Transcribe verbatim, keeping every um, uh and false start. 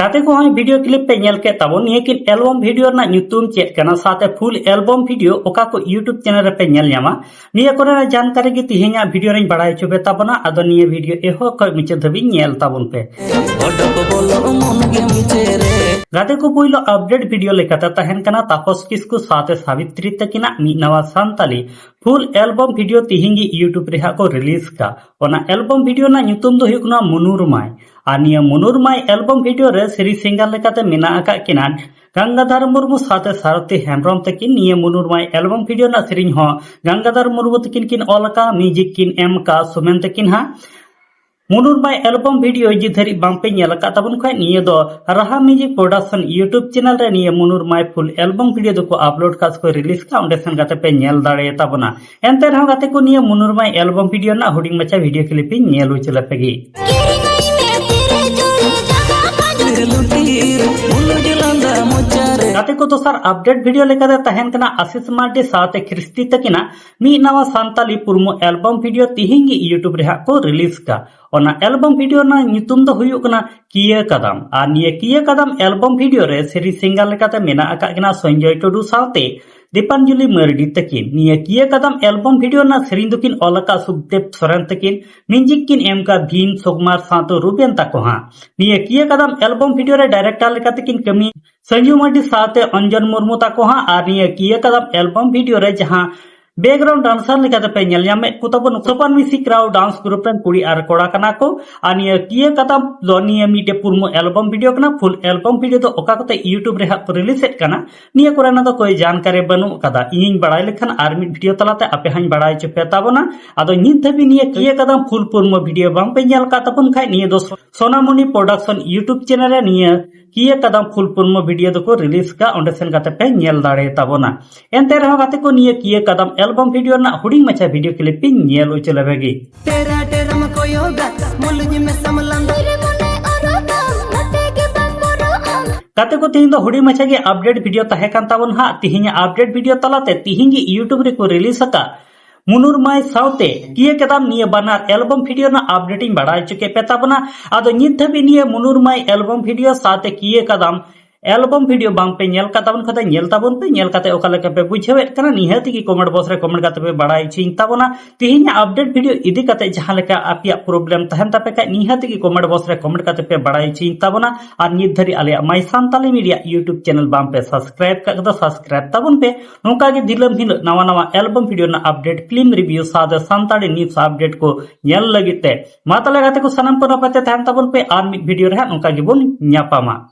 ᱜᱟᱛᱮ ᱠᱚ, ᱦᱚᱸᱜᱼᱚᱭ video clip ᱯᱮ ᱧᱮᱞ ᱠᱮᱫ ᱛᱟᱵᱚᱱ, ᱱᱤᱭᱟᱹ ᱠᱤᱱ album video ᱨᱮᱱᱟᱜ ᱧᱩᱛᱩᱢ ᱪᱮᱫ ᱠᱟᱱᱟ, ᱥᱟᱶᱛᱮ full album video ᱚᱠᱟ ᱠᱚ YouTube channel ᱨᱮᱯᱮ ᱧᱮᱞ ᱧᱟᱢᱟ, ᱱᱤᱭᱟᱹ ᱠᱚᱨᱮᱱᱟᱜ ᱡᱟᱱᱠᱟᱨᱤ ᱜᱮ ᱛᱤᱦᱤᱧᱟᱜ video ᱨᱮᱧ ᱵᱟᱲᱟᱭ ᱦᱚᱪᱚ ᱯᱮ ᱛᱟᱵᱚᱱᱟ᱾ ᱟᱫᱚ ᱱᱤᱭᱟᱹ video ᱮᱦᱚᱵ ᱠᱷᱚᱱ ᱢᱩᱪᱟᱹᱫ ᱫᱷᱟᱹᱵᱤᱡ ᱧᱮᱞ ᱛᱟᱵᱚᱱ ᱯᱮ᱾ ᱜᱟᱛᱮ ᱠᱚ, ᱯᱳᱭᱞᱳ update video ᱞᱮᱠᱟᱛᱮ ᱛᱟᱦᱮᱱ ᱠᱟᱱᱟ ᱛᱟᱯᱚᱥ ᱠᱤᱥᱠᱩ ᱥᱟᱶᱛᱮ ᱥᱟᱵᱤᱛᱨᱤ ᱛᱟᱹᱠᱤᱱᱟᱜ ᱢᱤᱫ ᱱᱟᱣᱟ ᱥᱟᱱᱛᱟᱞᱤ full album video ᱛᱤᱦᱤᱧ ᱜᱮ YouTube ᱨᱮ ᱦᱟᱸᱜ ᱠᱚ release ᱠᱟᱜ᱾ ᱚᱱᱟ album video ᱨᱮᱱᱟᱜ ᱧᱩᱛᱩᱢ ᱫᱚ ᱦᱩᱭᱩᱜ ᱠᱟᱱᱟ ᱢᱩᱱᱩᱨᱢᱟᱭ᱾ ᱟᱨ ᱱᱤᱭᱟᱹ ᱢᱩᱱᱩᱨᱢᱟᱭ album video ᱨᱮ ᱥᱮᱨᱮᱧ singer ᱞᱮᱠᱟᱛᱮ ᱢᱮᱱᱟᱜ ᱟᱠᱟᱫ ᱠᱤᱱᱟ ᱜᱟᱝᱜᱟᱫᱷᱟᱨ ᱢᱩᱨᱢᱩ ᱥᱟᱶᱛᱮ ᱥᱟᱨᱚᱛᱷᱤ ᱦᱮᱢᱵᱨᱚᱢ ᱛᱟᱹᱠᱤᱱ᱾ ᱱᱤᱭᱟᱹ ᱢᱩᱱᱩᱨᱢᱟᱭ album video ᱨᱮᱱᱟᱜ ᱥᱮᱨᱮᱧ ᱦᱚᱸ ᱜᱟᱝᱜᱟᱫᱷᱟᱨ ᱢᱩᱨᱢᱩ ᱛᱟᱹᱠᱤᱱ ᱠᱤᱱ ᱚᱞ ᱟᱠᱟᱫ, music ᱠᱤᱱ ᱮᱢ ᱟᱠᱟᱫ ᱥᱩᱢᱮᱱ ᱛᱟᱹᱠᱤᱱ ᱦᱟᱸᱜ᱾ ᱢᱩᱱᱩᱨᱢᱟᱭ album video ᱡᱩᱫᱤ ᱫᱷᱟᱹᱨᱤᱡ ᱵᱟᱝᱯᱮ ᱧᱮᱞ ᱟᱠᱟᱫ ᱛᱟᱵᱚᱱ ᱠᱷᱟᱡ, ᱱᱤᱭᱟᱹ ᱫᱚ ᱨᱟᱦᱟ Music Production YouTube channel ᱨᱮ ᱱᱤᱭᱟᱹ ᱢᱩᱱᱩᱨᱢᱟᱭ full album video ᱫᱚᱠᱚ upload ᱠᱟᱜ ᱥᱮᱠᱚ release ᱠᱟᱜ, ᱚᱸᱰᱮ ᱥᱮᱱ ᱠᱟᱛᱮ ᱯᱮ ᱧᱮᱞ ᱫᱟᱲᱮᱭᱟᱛᱟ ᱵᱚᱱᱟ᱾ ᱮᱱᱛᱮ ᱨᱮᱦᱚᱸ ᱜᱟᱛᱮ ᱠᱚ, ᱱᱤᱭᱟᱹ ᱢᱩᱱᱩᱨᱢᱟᱭ album video ᱨᱮᱱᱟᱜ ᱦᱩᱰᱤᱧ ᱢᱟᱪᱷᱟ video clip ᱤᱧ ᱧᱮᱞ ᱦᱚᱪᱚ ᱞᱮᱯᱮ ᱜᱮ᱾ ᱜᱟᱛᱮ ᱠᱚ, ᱫᱚᱥᱟᱨ update video ᱞᱮᱠᱟᱛᱮ ᱛᱟᱦᱮᱱ ᱠᱟᱱᱟ ᱟᱥᱤᱥ ᱢᱟᱨᱰᱤ ᱥᱟᱶᱛᱮ ᱠᱷᱨᱤᱥᱴᱤ ᱛᱟᱹᱠᱤᱱᱟᱜ ᱢᱤᱫ ᱱᱟᱣᱟ ᱥᱟᱱᱛᱟᱞᱤ ᱯᱩᱨᱢᱩ album video ᱛᱤᱦᱤᱧ ᱜᱮ YouTube ᱨᱮ ᱦᱟᱸᱜ ᱠᱚ release ᱠᱟᱜ᱾ ᱚᱱᱟ album video ᱨᱮᱱᱟᱜ ᱧᱩᱛᱩᱢ ᱫᱚ ᱦᱩᱭᱩᱜ ᱠᱟᱱᱟ ᱠᱤᱭᱟᱹ ᱠᱟᱫᱟᱢ᱾ ᱟᱨ ᱱᱤᱭᱟᱹ ᱠᱤᱭᱟᱹ ᱠᱟᱫᱟᱢ album video ᱨᱮ ᱥᱮᱨᱮᱧ singer ᱞᱮᱠᱟᱛᱮ ᱢᱮᱱᱟᱜ ᱟᱠᱟᱫ ᱠᱤᱱᱟ ᱥᱚᱧᱡᱚᱭ ᱴᱩᱰᱩ ᱥᱟᱶᱛᱮ ᱫᱤᱯᱟᱧᱡᱚᱞᱤ ᱢᱟᱨᱰᱤ ᱛᱟᱹᱠᱤᱱ᱾ ᱱᱤᱭᱟᱹ ᱠᱤᱭᱟᱹ ᱠᱟᱫᱟᱢ album video ᱨᱮᱱᱟᱜ ᱥᱮᱨᱮᱧ ᱫᱚᱠᱤᱱ ᱚᱞ ᱟᱠᱟᱫ ᱥᱩᱠᱫᱮᱵ ᱥᱚᱨᱮᱱ ᱛᱟᱹᱠᱤᱱ, music ᱠᱤᱱ ᱮᱢ ᱟᱠᱟᱫ ᱵᱷᱤᱢ ᱥᱩᱠᱢᱟᱨ ᱥᱟᱶᱛᱮ ᱨᱩᱵᱮᱱ ᱛᱟᱠᱚ ᱦᱟᱸᱜ᱾ ᱱᱤᱭᱟᱹ ᱠᱤᱭᱟᱹ ᱠᱟᱫᱟᱢ album video ᱨᱮ director ᱞᱮᱠᱟᱛᱮ ᱠᱤᱱ ᱠᱟᱹᱢᱤ ᱥᱟᱹᱧᱡᱩ ᱢᱟᱨᱰᱤ ᱥᱟᱶᱛᱮ ᱚᱧᱡᱚᱱ ᱢᱩᱨᱢᱩ ᱛᱟᱠᱚ ᱦᱟᱸᱜ᱾ ᱟᱨ ᱱᱤᱭᱟᱹ ᱠᱤᱭᱟᱹ ᱠᱟᱫᱟᱢ album video ᱨᱮ ᱡᱟᱦᱟᱸ background dancer ᱞᱮᱠᱟᱛᱮ ᱯᱮ ᱧᱮᱞ ᱧᱟᱢᱮᱫ ᱠᱚ ᱛᱟᱵᱚᱱ, ᱥᱚᱯᱟᱱ ᱢᱤᱥᱤ ᱠᱨᱟᱣ dance group ᱨᱮᱱ ᱠᱩᱲᱤ ᱟᱨ ᱠᱚᱲᱟ ᱠᱟᱱᱟ ᱠᱚ᱾ ᱟᱨ ᱱᱤᱭᱟᱹ ᱠᱤᱭᱟᱹ ᱠᱟᱫᱟᱢ ᱫᱚ ᱱᱤᱭᱟᱹ ᱢᱤᱫᱴᱮᱡ ᱯᱩᱨᱢᱩ album video ᱠᱟᱱᱟ᱾ Full album video ᱫᱚ ᱚᱠᱟ ᱠᱚᱛᱮ YouTube ᱨᱮ ᱦᱟᱸᱜ ᱠᱚ release ᱮᱫ ᱠᱟᱱᱟ, ᱱᱤᱭᱟᱹ ᱠᱚᱨᱮᱱᱟᱜ ᱫᱚ ᱠᱳᱭ ᱡᱟᱱᱠᱟᱨᱤ ᱵᱟᱹᱱᱩᱜ ᱟᱠᱟᱫᱟ᱾ ᱤᱧᱤᱧ ᱵᱟᱲᱟᱭ ᱞᱮᱠᱷᱟᱱ ᱟᱨ ᱢᱤᱫ video ᱛᱟᱞᱟᱛᱮ ᱟᱯᱮ ᱦᱚᱸᱧ ᱵᱟᱲᱟᱭ ᱦᱚᱪᱚ ᱯᱮ ᱛᱟᱵᱚᱱᱟ᱾ ᱟᱫᱚ ᱱᱤᱛ ᱫᱷᱟᱹᱵᱤᱡ ᱱᱤᱭᱟᱹ ᱠᱤᱭᱟᱹ ᱠᱟᱫᱟᱢ full ᱯᱩᱨᱢᱩ video ᱵᱟᱝ ᱯᱮ ᱧᱮᱞ ᱟᱠᱟᱫ ᱛᱟᱵᱚᱱ ᱠᱷᱟᱡ, ᱱᱤᱭᱟᱹ ᱫᱚ ᱥᱳᱱᱟᱢᱚᱱᱤ Production YouTube channel ᱨᱮ ᱱᱤᱭᱟᱹ ᱠᱤᱭᱟᱹ ᱠᱟᱫᱟᱢ full ᱯᱩᱨᱢᱩ video ᱫᱚᱠᱚ release ᱠᱟᱜ, ᱚᱸᱰᱮ ᱥᱮᱱ ᱠᱟᱛᱮ ᱯᱮ ᱧᱮᱞ ᱫᱟᱲᱮ ᱛᱟᱵᱚᱱᱟ᱾ ᱮᱱᱛᱮ ᱨᱮᱦᱚᱸ ᱜᱟᱛᱮ ᱠᱚ, ᱱᱤᱭᱟᱹ ᱠᱤᱭᱟᱹ ᱠᱟᱫᱟᱢ album video ᱨᱮᱱᱟᱜ ᱦᱩᱰᱤᱧ ᱢᱟᱪᱷᱟ video clip ᱤᱧ ᱧᱮᱞ ᱦᱚᱪᱚ ᱞᱮᱯᱮ ᱜᱮ᱾ ᱜᱟᱛᱮ ᱠᱚ, ᱛᱤᱦᱤᱧ ᱫᱚ ᱦᱩᱰᱤᱧ ᱢᱟᱪᱷᱟ ᱜᱮ update video ᱛᱟᱦᱮᱸ ᱠᱟᱱ ᱛᱟᱵᱚᱱ ᱦᱟᱸᱜ᱾ ᱛᱤᱦᱤᱧᱟᱜ update video ᱛᱟᱞᱟᱛᱮ ᱛᱤᱦᱤᱧ ᱜᱮ YouTube ᱨᱮᱠᱚ release ᱟᱠᱟᱫ ᱢᱩᱱᱩᱨ ᱢᱟᱹᱭ ᱥᱟᱶᱛᱮ ᱠᱤᱭᱟᱹ ᱠᱟᱫᱟᱢ ᱱᱤᱭᱟᱹ ᱵᱟᱱᱟᱨ ᱮᱞᱵᱚᱢ ᱵᱷᱤᱰᱤᱭᱳ ᱨᱮᱱᱟᱜ ᱟᱯᱰᱮᱴ ᱤᱧ ᱵᱟᱲᱟᱭ ᱦᱚᱪᱚ ᱠᱮᱫ ᱯᱮ ᱛᱟᱵᱚᱱᱟ᱾ ᱟᱫᱚ ᱱᱤᱛ ᱫᱷᱟᱹᱵᱤᱡ ᱱᱤᱭᱟᱹ ᱢᱩᱱᱩᱨ ᱢᱟᱹᱭ ᱮᱞᱵᱚᱢ ᱵᱷᱤᱰᱤᱭᱳ ᱥᱟᱶᱛᱮ ᱠᱤᱭᱟᱹ ᱠᱟᱫᱟᱢ ᱮᱞᱵᱚᱢ ᱵᱷᱤᱰᱤᱭᱳ ᱵᱟᱝ ᱯᱮ ᱧᱮᱞ ᱠᱟᱫ ᱛᱟᱵᱚᱱ ᱠᱷᱟᱱ ᱫᱚ ᱧᱮᱞ ᱛᱟᱵᱚᱱ ᱯᱮ, ᱧᱮᱞ ᱠᱟᱛᱮ ᱚᱠᱟ ᱞᱮᱠᱟ ᱯᱮ ᱵᱩᱡᱷᱟᱹᱣᱮᱫ ᱠᱟᱱᱟ ᱱᱤᱦᱟᱹᱛ ᱜᱮ ᱠᱚᱢᱮᱱᱴ ᱵᱚᱠᱥ ᱨᱮ ᱠᱚᱢᱮᱱᱴ ᱠᱟᱛᱮ ᱯᱮ ᱵᱟᱲᱟᱭ ᱦᱚᱪᱚᱧ ᱛᱟᱵᱚᱱᱟ᱾ ᱛᱮᱦᱮᱧᱟᱜ ᱟᱯᱰᱮᱴ ᱵᱷᱤᱰᱤᱭᱳ ᱤᱫᱤ ᱠᱟᱛᱮ ᱡᱟᱦᱟᱸ ᱞᱮᱠᱟ ᱟᱯᱮᱭᱟᱜ ᱯᱨᱚᱵᱞᱮᱢ ᱛᱟᱦᱮᱱ ᱛᱟᱯᱮ ᱠᱷᱟᱡ ᱱᱤᱦᱟᱹᱛ ᱜᱮ ᱠᱚᱢᱮᱱᱴ ᱵᱚᱠᱥ ᱨᱮ ᱠᱚᱢᱮᱱᱴ ᱠᱟᱛᱮ ᱯᱮ ᱵᱟᱲᱟᱭ ᱦᱚᱪᱚᱧ ᱛᱟᱵᱚᱱᱟ᱾ ᱟᱨ ᱱᱤᱛ ᱫᱷᱟᱹᱨᱤᱡ ᱟᱞᱮᱭᱟᱜ ᱢᱟᱭ ᱥᱟᱱᱛᱟᱞᱤ ᱢᱤᱰᱤᱭᱟ ᱤᱭᱩᱴᱩᱵᱽ ᱪᱮᱱᱮᱞ ᱵᱟᱝ ᱯᱮ ᱥᱟᱵᱥᱠᱨᱟᱭᱤᱵ ᱠᱟᱜ ᱠᱷᱟᱱ ᱫᱚ ᱥᱟᱵᱥᱠᱨᱟᱭᱤᱵ ᱛᱟᱵᱚᱱ ᱯᱮ᱾ ᱱᱚᱝᱠᱟ ᱜᱮ ᱫᱤᱱᱟᱹᱢ ᱦᱤᱞᱳᱜ ᱱᱟᱣᱟ ᱱᱟᱣᱟ ᱮᱞᱵᱚᱢ ᱵᱷᱤᱰᱤᱭᱳ ᱨᱮᱱᱟᱜ ᱟᱯᱰᱮᱴ, ᱯᱷᱤᱞᱢ ᱨᱤᱵᱷᱤᱭᱩ ᱥᱟᱶᱛᱮ ᱥᱟᱱᱛᱟᱲᱤ ᱱᱤᱭᱩᱡᱽ ᱟᱯᱰᱮᱴ ᱠᱚ ᱧᱮᱞ ᱞᱟᱹᱜᱤᱫ ᱛᱮ ᱢᱟ ᱛᱟᱦᱞᱮ ᱜᱟᱛᱮ ᱠᱚ ᱥᱟᱱᱟᱢ ᱠᱚ ᱱᱟᱯᱟᱭ ᱛᱮ ᱛᱟᱦᱮᱱ ᱛᱟᱵᱚᱱ ᱯᱮ᱾ ᱟᱨ ᱢᱤᱫ ᱵᱷᱤᱰᱤᱭᱳ ᱨᱮ ᱦᱟᱸᱜ ᱱᱚᱝᱠᱟ ᱜᱮᱵᱚᱱ ᱧᱟᱯᱟᱢᱟ᱾